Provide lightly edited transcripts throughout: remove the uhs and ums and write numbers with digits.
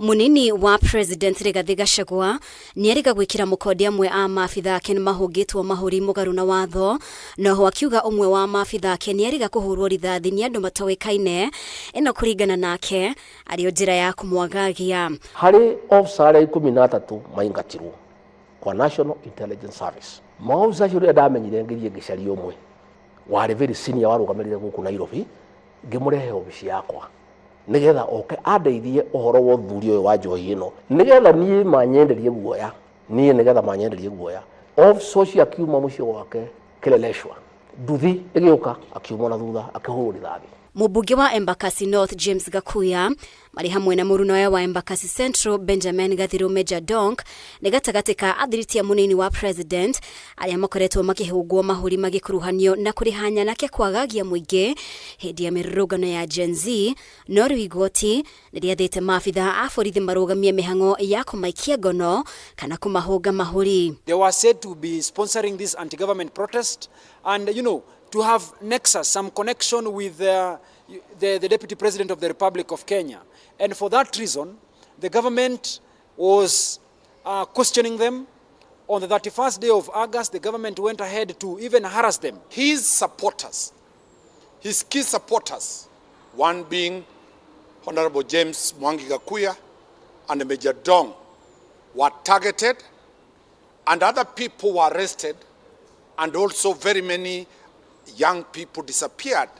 Munini wa President Rigathi Gachagua nĩerĩga gwĩkĩra mũkonde amwe a maabitha ake nĩmahũngĩtwo mahũri mũgarũ na watho, noho akiuga ũmwe wa maabitha ake nĩerĩga kũhũrwo rithathi nĩ andũ matoĩkaine, ĩno kũringana nake arĩ o njĩra ya kũmwagagia. Harĩ officer arĩa 13 maingatirwo kwa National Intelligence Service, maofisa acio rĩrĩa ndamenyire ngĩthiĩ ngĩcaria ũmwe warĩ very senior warũgamĩrĩire gũkũ Nairobi, ngĩmũrehe obici yakwa nĩgetha oke andeithie ũhoro wa ũthuthuria ũyũ wa njohi ĩno, nĩgetha niĩ manyenderie guoya, niĩ nĩgetha manyenderie guoya. Officer ũcio akiuma mũciĩ gwake Kileleshwa, nduthi ĩgĩũka akiuma na thutha akĩhũrwo rithathi. Mũmbunge wa Embakasi North James Gakuya marĩ hamwe na mũrunawe wa Embakasi Central Benjamin Gathiru Major Donk nĩ gatagatĩ ka athiriti a mũnini wa president arĩa makoretwo makĩhũngwo mahũri magĩkuruhanio na kũrĩha nyanake kwagagia mũingĩ hĩndĩ ya mĩrũrũngano ya Gen Z. No rĩu igoti nĩ rĩathĩte maabitha a borithi marũgamie mĩhang'o ya kũmaikia ngono kana kũmahũnga mahũri. They were said to be sponsoring this anti-government protest and to have nexus, some connection with the Deputy President of the Republic of Kenya. And for that reason, the government was questioning them. On the 31st day of August, the government went ahead to even harass them. His supporters, his key supporters, one being Honorable James Mwangi Gakuya and Major Dong, were targeted, and other people were arrested, and also very many young people disappeared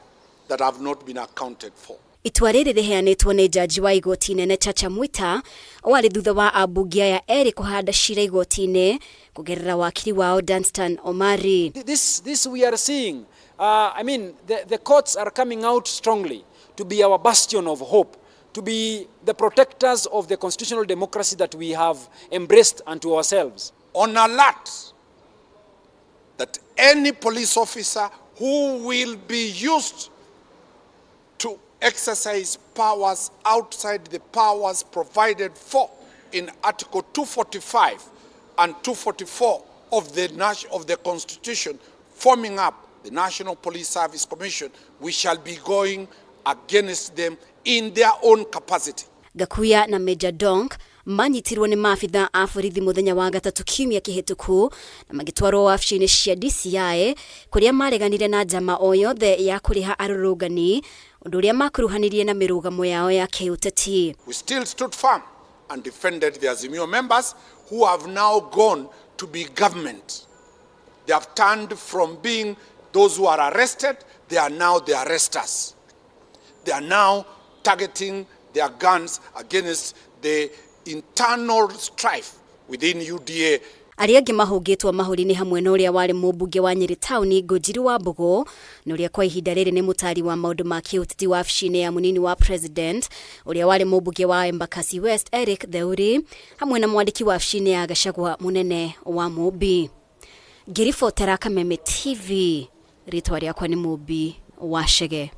that have not been accounted for. Itua rĩrĩ rĩheanĩtwo nĩ jaji wa igoti inene Chacha Mwita warĩ thutha wa ambunge aya erĩ kũhanda cira igoti-inĩ kũgerera wakiri wao Danstan Omari. This we are seeing. I mean, the courts are coming out strongly to be our bastion of hope, to be the protectors of the constitutional democracy that we have embraced unto ourselves. On alert that any police officer who will be used to exercise powers outside the powers provided for in Article 245 and 244 of the Constitution, forming up the National Police Service Commission, we shall be going against them in their own capacity. Gakuya na Major Donk manyitirwo nĩ maabitha a borithi mũthenya wa gatatũ kiumia kĩhĩtũku na magĩtwarwo wabici-inĩ cia DCI kũrĩa mareganire na njama o yothe ya kũrĩha arũrũngani, ũndũ ũrĩa makuruhanirie na mĩrũgamo yao ya kĩũteti. We still stood firm and defended the Azimio members who have now gone to be government. They have turned from being those who are arrested, they are now the arresters. They are now targeting their guns against the internal strife within UDA. Arĩa angĩ mahũngĩtwo mahũri nĩ hamwe na ũrĩa warĩ mũmbunge wa Nyĩrĩ taũni Ngũnjiri wa Mbũgũ na ũrĩa kwa ihinda rĩrĩ nĩ mũtari wa maũndũ ma kĩũteti wabici-inĩ ya mũnini wa president, ũrĩa warĩ mũmbunge wa Embakasi West Eric Theuri, hamwe na mwandĩki wabici-inĩ ya Gachagua mũnene wa Mũmbi. Ngĩribotera Kameme TV, rĩtwa rĩakwa nĩ Mũmbi wa Chege.